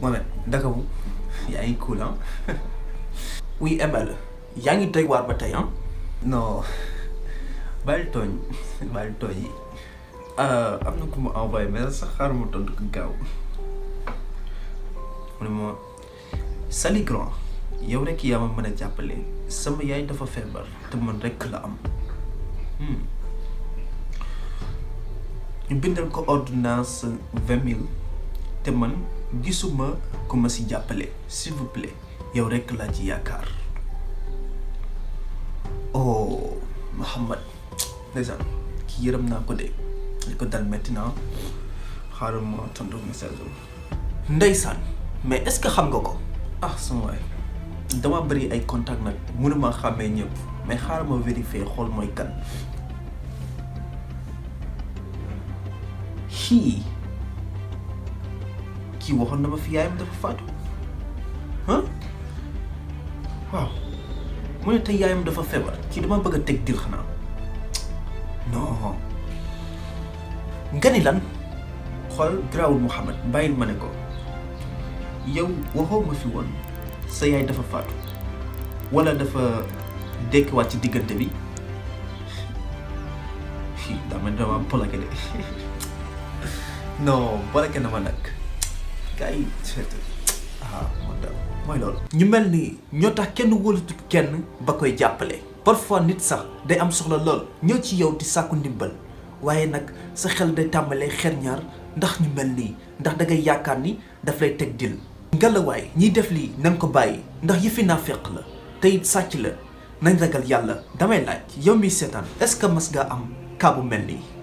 Mohamed daka wu yaa ngi cool ah. Oui ML yaa ngi doy waar ba tey ah. non bàyyi tooñ yi am na ku ma envoyé mais sax xaaral ma tontu ko gaaw mu ne ma salut grand yow rek yaa ma mën a jàppale sama yaay dafa feebar te man rek la am. ñu bindal ko ordonnance 20 000 te man gisuma ku ma si jàppale s'il vous plaît yow rek laa ci yaakaar. oh Mouhamad ndeysaan kii yërëm naa ko de li ko dal maintenant xaaral ma tontu message am. ndeysaan mais est-ce que xam nga ko. ah sama waay dama bëri ay contact nag mënuma xàmmee ñëpp mais xaaral ma vérifier xool mooy kan. kii waxoon na ma fi yaayam dafa faatu waaw mu ne tey yaayam dafa feebar kii dama bëgg a teg dil xanaa non nga ni lan xool grawul Mouhamed bàyyil ma ne ko yow waxoo ma fi woon sa yaay dafa faatu wala dafa dekkiwaat ci diggante bi dama polake de non bolake na ma nag gars yi mooy loolu. ñu mel ni ñoo tax kenn wóolatut kenn ba koy jàppale. parfois nit sax day am soxla lool ñëw ci yow di sàkku ndimbal waaye nag sa xel day tàmbalee xel ñaar ndax ñu mel nii ndax da ngay yaakaar ni daf lay teg dil. ngelawaay ñiy def lii nañ ko bàyyi ndax yëfi naafeq la te it sàcc la nañ ragal yàlla damay laaj yow mi seetaan est-ce que mas nga am kaa bu mel nii.